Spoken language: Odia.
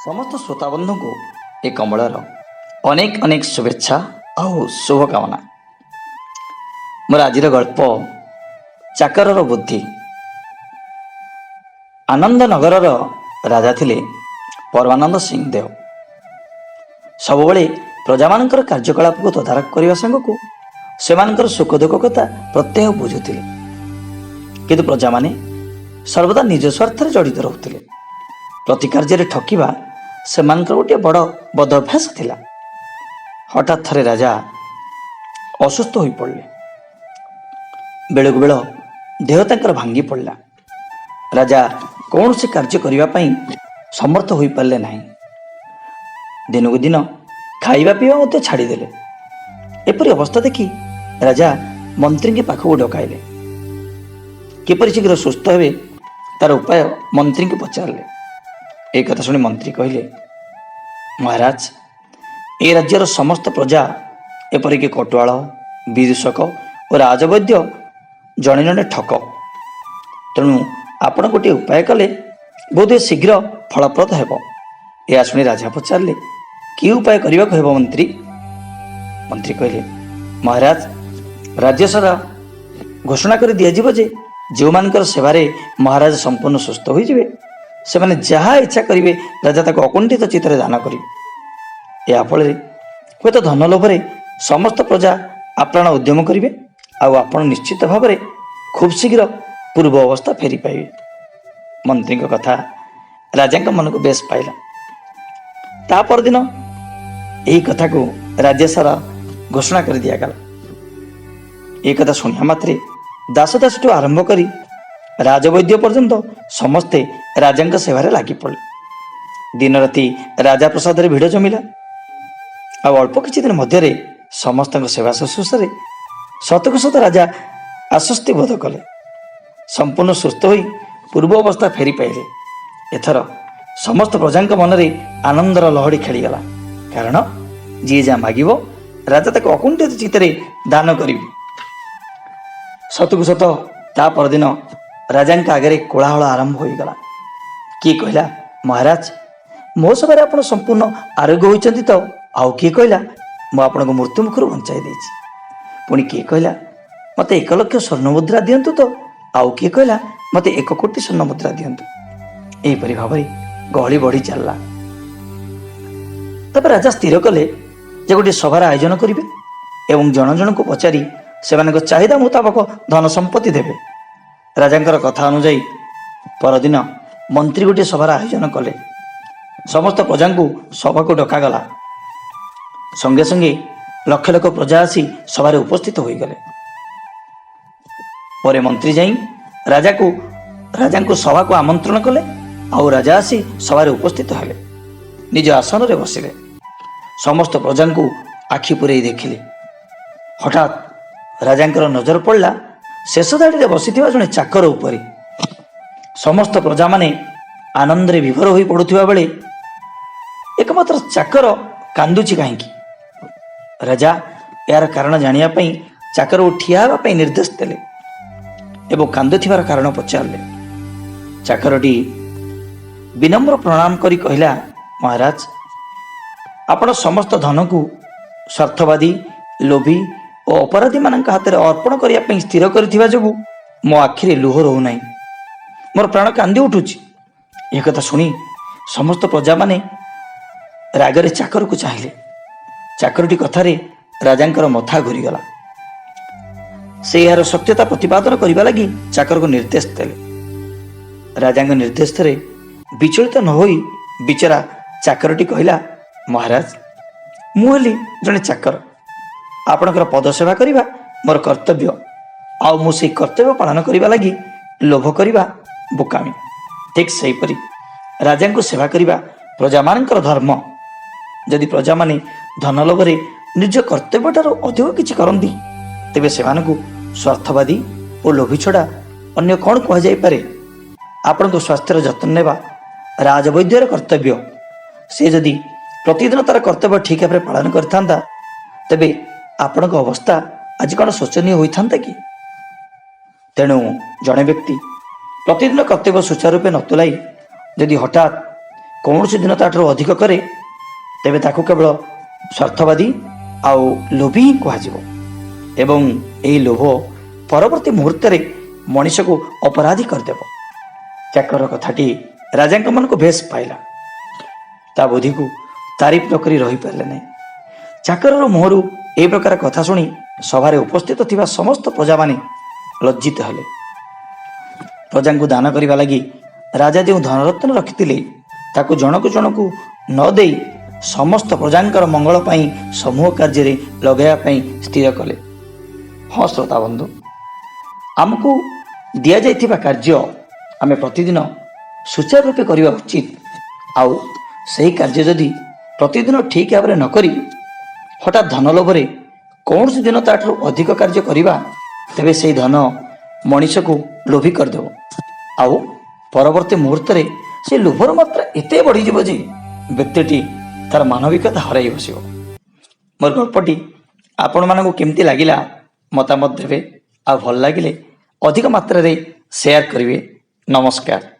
ସମସ୍ତ ଶ୍ରୋତାବନ୍ଧୁଙ୍କୁ ଏ କମଳର ଅନେକ ଅନେକ ଶୁଭେଚ୍ଛା ଆଉ ଶୁଭକାମନା। ମୋର ଆଜିର ଗଳ୍ପ ଚାକରର ବୁଦ୍ଧି। ଆନନ୍ଦ ନଗରର ରାଜା ଥିଲେ ପରମାନନ୍ଦ ସିଂ ଦେଓ। ସବୁବେଳେ ପ୍ରଜାମାନଙ୍କର କାର୍ଯ୍ୟକଳାପକୁ ତଦାରଖ କରିବା ସାଙ୍ଗକୁ ସେମାନଙ୍କର ସୁଖ ଦୁଃଖ କଥା ପ୍ରତ୍ୟହ ବୁଝୁଥିଲେ। କିନ୍ତୁ ପ୍ରଜାମାନେ ସର୍ବଦା ନିଜ ସ୍ୱାର୍ଥରେ ଜଡ଼ିତ ରହୁଥିଲେ। ପ୍ରତି କାର୍ଯ୍ୟରେ ଠକିବା ସେମାନଙ୍କର ଗୋଟିଏ ବଡ଼ ବଦ ଅଭ୍ୟାସ ଥିଲା। ହଠାତ୍ ଥରେ ରାଜା ଅସୁସ୍ଥ ହୋଇପଡ଼ିଲେ। ବେଳକୁ ବେଳ ଦେହ ତାଙ୍କର ଭାଙ୍ଗି ପଡ଼ିଲା। ରାଜା କୌଣସି କାର୍ଯ୍ୟ କରିବା ପାଇଁ ସମର୍ଥ ହୋଇପାରିଲେ ନାହିଁ। ଦିନକୁ ଦିନ ଖାଇବା ପିଇବା ମଧ୍ୟ ଛାଡ଼ିଦେଲେ। ଏପରି ଅବସ୍ଥା ଦେଖି ରାଜା ମନ୍ତ୍ରୀଙ୍କ ପାଖକୁ ଡକାଇଲେ। କିପରି ଶୀଘ୍ର ସୁସ୍ଥ ହେବେ, ତାର ଉପାୟ ମନ୍ତ୍ରୀଙ୍କୁ ପଚାରିଲେ। ଏହି କଥା ଶୁଣି ମନ୍ତ୍ରୀ କହିଲେ, "ମହାରାଜ, ଏ ରାଜ୍ୟର ସମସ୍ତ ପ୍ରଜା, ଏପରିକି କଟୁଆଳ, ବିଦୂଷକ ଓ ରାଜବୈଦ୍ୟ ଜଣେ ଜଣେ ଠକ। ତେଣୁ ଆପଣ ଗୋଟିଏ ଉପାୟ କଲେ ବୋଧହୁଏ ଶୀଘ୍ର ଫଳପ୍ରଦ ହେବ।" ଏହା ଶୁଣି ରାଜା ପଚାରିଲେ, "କି ଉପାୟ କରିବାକୁ ହେବ, ମନ୍ତ୍ରୀ?" ମନ୍ତ୍ରୀ କହିଲେ, "ମହାରାଜ, ରାଜ୍ୟ ସାରା ଘୋଷଣା କରି ଦିଆଯିବ ଯେ ଯେଉଁମାନଙ୍କର ସେବାରେ ମହାରାଜ ସମ୍ପୂର୍ଣ୍ଣ ସୁସ୍ଥ ହୋଇଯିବେ, ସେମାନେ ଯାହା ଇଚ୍ଛା କରିବେ, ରାଜା ତାକୁ ଅକୁଣ୍ଠିତ ଚିତ୍ତରେ ଦାନ କରିବେ। ଏହା ଫଳରେ ହୁଏତ ଧନ ଲୋଭରେ ସମସ୍ତ ପ୍ରଜା ଆପ୍ରାଣ ଉଦ୍ୟମ କରିବେ ଆଉ ଆପଣ ନିଶ୍ଚିତ ଭାବରେ ଖୁବ୍ ଶୀଘ୍ର ପୂର୍ବ ଅବସ୍ଥା ଫେରି ପାଇବେ।" ମନ୍ତ୍ରୀଙ୍କ କଥା ରାଜାଙ୍କ ମନକୁ ବେଶ ପାଇଲା। ତା ପରଦିନ ଏହି କଥାକୁ ରାଜ୍ୟ ସାରା ଘୋଷଣା କରି ଦିଆଗଲା। ଏ କଥା ଶୁଣିବା ମାତ୍ରେ ଦାସ ଦାସୀଠୁ ଆରମ୍ଭ କରି ରାଜବୈଦ୍ୟ ପର୍ଯ୍ୟନ୍ତ ସମସ୍ତେ ରାଜାଙ୍କ ସେବାରେ ଲାଗି ପଡ଼ିଲେ। ଦିନ ରାତି ରାଜା ପ୍ରାସାଦରେ ଭିଡ଼ ଜମିଲା। ଆଉ ଅଳ୍ପ କିଛି ଦିନ ମଧ୍ୟରେ ସମସ୍ତଙ୍କ ସେବା ଶୁଶ୍ରୂଷାରେ ସତକୁ ସତ ରାଜା ଆଶ୍ୱସ୍ତି ବୋଧ କଲେ। ସମ୍ପୂର୍ଣ୍ଣ ସୁସ୍ଥ ହୋଇ ପୂର୍ବ ଅବସ୍ଥା ଫେରି ପାଇଲେ। ଏଥର ସମସ୍ତ ପ୍ରଜାଙ୍କ ମନରେ ଆନନ୍ଦର ଲହଡ଼ି ଖେଳିଗଲା, କାରଣ ଯିଏ ଯାହା ମାଗିବ, ରାଜା ତାକୁ ଅକୁଣ୍ଠିତ ଚିତ୍ତରେ ଦାନ କରିବେ। ସତକୁ ସତ ତା ପରଦିନ ରାଜାଙ୍କ ଆଗରେ କୋଳାହଳ ଆରମ୍ଭ ହୋଇଗଲା। କିଏ କହିଲା, "ମହାରାଜ, ମୋ ସେବାରେ ଆପଣ ସମ୍ପୂର୍ଣ୍ଣ ଆରୋଗ୍ୟ ହୋଇଛନ୍ତି" ତ ଆଉ କିଏ କହିଲା, "ମୁଁ ଆପଣଙ୍କୁ ମୃତ୍ୟୁ ମୁଖରୁ ବଞ୍ଚାଇ ଦେଇଛି।" ପୁଣି କିଏ କହିଲା, "ମୋତେ 1 ଲକ୍ଷ ସ୍ୱର୍ଣ୍ଣ ମୁଦ୍ରା ଦିଅନ୍ତୁ" ତ ଆଉ କିଏ କହିଲା, "ମୋତେ 1 କୋଟି ସ୍ୱର୍ଣ୍ଣ ମୁଦ୍ରା ଦିଅନ୍ତୁ।" ଏହିପରି ଭାବରେ ଗହଳି ବଢ଼ି ଚାଲିଲା। ତାପରେ ରାଜା ସ୍ଥିର କଲେ ଯେ ଗୋଟିଏ ସଭାର ଆୟୋଜନ କରିବେ ଏବଂ ଜଣ ଜଣଙ୍କୁ ପଚାରି ସେମାନଙ୍କ ଚାହିଦା ମୁତାବକ ଧନ ସମ୍ପତ୍ତି ଦେବେ। ରାଜାଙ୍କର କଥା ଅନୁଯାୟୀ ପରଦିନ ମନ୍ତ୍ରୀ ଗୋଟିଏ ସଭାର ଆୟୋଜନ କଲେ। ସମସ୍ତ ପ୍ରଜାଙ୍କୁ ସଭାକୁ ଡକାଗଲା। ସଙ୍ଗେ ସଙ୍ଗେ ଲକ୍ଷ ଲକ୍ଷ ପ୍ରଜା ଆସି ସଭାରେ ଉପସ୍ଥିତ ହୋଇଗଲେ। ପରେ ମନ୍ତ୍ରୀ ଯାଇ ରାଜାଙ୍କୁ ସଭାକୁ ଆମନ୍ତ୍ରଣ କଲେ ଆଉ ରାଜା ଆସି ସଭାରେ ଉପସ୍ଥିତ ହେଲେ। ନିଜ ଆସନରେ ବସିଲେ। ସମସ୍ତ ପ୍ରଜାଙ୍କୁ ଆଖି ପୂରେଇ ଦେଖିଲେ। ହଠାତ୍ ରାଜାଙ୍କର ନଜର ପଡ଼ିଲା ଶେଷ ଧାଡ଼ିରେ ବସିଥିବା ଜଣେ ଚାକର ଉପରେ। ସମସ୍ତ ପ୍ରଜାମାନେ ଆନନ୍ଦରେ ବିଭୋର ହୋଇ ପଡ଼ୁଥିବା ବେଳେ ଏକମାତ୍ର ଚାକର କାନ୍ଦୁଛି କାହିଁକି? ରାଜା ଏହାର କାରଣ ଜାଣିବା ପାଇଁ ଚାକରକୁ ଠିଆ ହେବା ପାଇଁ ନିର୍ଦ୍ଦେଶ ଦେଲେ ଏବଂ କାନ୍ଦୁଥିବାର କାରଣ ପଚାରିଲେ। ଚାକରଟି ବିନମ୍ର ପ୍ରଣାମ କରି କହିଲା, "ମହାରାଜ, ଆପଣ ସମସ୍ତ ଧନକୁ ସ୍ୱାର୍ଥବାଦୀ, ଲୋଭୀ ଓ ଅପରାଧୀମାନଙ୍କ ହାତରେ ଅର୍ପଣ କରିବା ପାଇଁ ସ୍ଥିର କରିଥିବା ଯୋଗୁଁ ମୋ ଆଖିରେ ଲୁହ ରହୁନାହିଁ। ମୋର ପ୍ରାଣ କାନ୍ଦି ଉଠୁଛି।" ଏ କଥା ଶୁଣି ସମସ୍ତ ପ୍ରଜାମାନେ ରାଗରେ ଚାକରକୁ ଚାହିଁଲେ। ଚାକରଟି କଥାରେ ରାଜାଙ୍କର ମଥା ଘୁରିଗଲା। ସେ ଏହାର ସତ୍ୟତା ପ୍ରତିପାଦନ କରିବା ଲାଗି ଚାକରକୁ ନିର୍ଦ୍ଦେଶ ଦେଲେ। ରାଜାଙ୍କ ନିର୍ଦ୍ଦେଶରେ ବିଚଳିତ ନ ହୋଇ ବିଚରା ଚାକରଟି କହିଲା, "ମହାରାଜ, ମୁଁ ହେଲି ଜଣେ ଚାକର। ଆପଣଙ୍କର ପଦ ସେବା କରିବା ମୋର କର୍ତ୍ତବ୍ୟ। ଆଉ ମୁଁ ସେଇ କର୍ତ୍ତବ୍ୟ ପାଳନ କରିବା ଲାଗି ଲୋଭ କରିବା ବୋକାମି। ଠିକ୍ ସେହିପରି ରାଜାଙ୍କୁ ସେବା କରିବା ପ୍ରଜାମାନଙ୍କର ଧର୍ମ। ଯଦି ପ୍ରଜାମାନେ ଧନ ଲୋଭରେ ନିଜ କର୍ତ୍ତବ୍ୟଠାରୁ ଅଧିକ କିଛି କରନ୍ତି, ତେବେ ସେମାନଙ୍କୁ ସ୍ୱାର୍ଥବାଦୀ ଓ ଲୋଭୀ ଛଡ଼ା ଅନ୍ୟ କ'ଣ କୁହାଯାଇପାରେ? ଆପଣଙ୍କ ସ୍ୱାସ୍ଥ୍ୟର ଯତ୍ନ ନେବା ରାଜବୈଦ୍ୟର କର୍ତ୍ତବ୍ୟ। ସେ ଯଦି ପ୍ରତିଦିନ ତାର କର୍ତ୍ତବ୍ୟ ଠିକ୍ ଭାବରେ ପାଳନ କରିଥାନ୍ତା, ତେବେ ଆପଣଙ୍କ ଅବସ୍ଥା ଆଜି କ'ଣ ଶୋଚନୀୟ ହୋଇଥାନ୍ତା କି? ତେଣୁ ଜଣେ ବ୍ୟକ୍ତି ପ୍ରତିଦିନ କର୍ତ୍ତବ୍ୟ ସୁଚାରୁ ରୂପେ ନ ତୁଲାଇ ଯଦି ହଠାତ୍ କୌଣସି ଦିନ ତାଠାରୁ ଅଧିକ କରେ, ତେବେ ତାକୁ କେବଳ ସ୍ୱାର୍ଥବାଦୀ ଆଉ ଲୋଭୀ ହିଁ କୁହାଯିବ ଏବଂ ଏହି ଲୋଭ ପରବର୍ତ୍ତୀ ମୁହୂର୍ତ୍ତରେ ମଣିଷକୁ ଅପରାଧୀ କରିଦେବ। ଚାକର କଥାଟି ରାଜାଙ୍କ ମନକୁ ବେଶ ପାଇଲା। ତା ବୁଦ୍ଧିକୁ ତାରିଫ ନ କରି ରହିପାରିଲେ ନାହିଁ। ଚାକରର ମୁହଁରୁ ଏ ପ୍ରକାର କଥା ଶୁଣି ସଭାରେ ଉପସ୍ଥିତ ଥିବା ସମସ୍ତ ପ୍ରଜାମାନେ ଲଜ୍ଜିତ ହେଲେ। ପ୍ରଜାଙ୍କୁ ଦାନ କରିବା ଲାଗି ରାଜା ଯେଉଁ ଧନରତ୍ନ ରଖିଥିଲେ, ତାକୁ ଜଣକୁ ଜଣକୁ ନ ଦେଇ ସମସ୍ତ ପ୍ରଜାଙ୍କର ମଙ୍ଗଳ ପାଇଁ ସମୂହ କାର୍ଯ୍ୟରେ ଲଗାଇବା ପାଇଁ ସ୍ଥିର କଲେ। ହଁ ଶ୍ରୋତା ବନ୍ଧୁ, ଆମକୁ ଦିଆଯାଇଥିବା କାର୍ଯ୍ୟ ଆମେ ପ୍ରତିଦିନ ସୁଚାରୁ ରୂପେ କରିବା ଉଚିତ। ଆଉ ସେହି କାର୍ଯ୍ୟ ଯଦି ପ୍ରତିଦିନ ଠିକ୍ ଭାବରେ ନ କରି ହଠାତ୍ ଧନ ଲୋଭରେ କୌଣସି ଦିନ ତାଠାରୁ ଅଧିକ କାର୍ଯ୍ୟ କରିବା, ତେବେ ସେହି ଧନ ମଣିଷକୁ ଲୋଭୀ କରିଦେବ ଆଉ ପରବର୍ତ୍ତୀ ମୁହୂର୍ତ୍ତରେ ସେ ଲୋଭର ମାତ୍ରା ଏତେ ବଢ଼ିଯିବ ଯେ ବ୍ୟକ୍ତିଟି ତାର ମାନବିକତା ହରାଇ ବସିବ। ମୋର ଗଳ୍ପଟି ଆପଣମାନଙ୍କୁ କେମିତି ଲାଗିଲା, ମତାମତ ଦେବେ ଆଉ ଭଲ ଲାଗିଲେ ଅଧିକ ମାତ୍ରାରେ ସେୟାର କରିବେ। ନମସ୍କାର।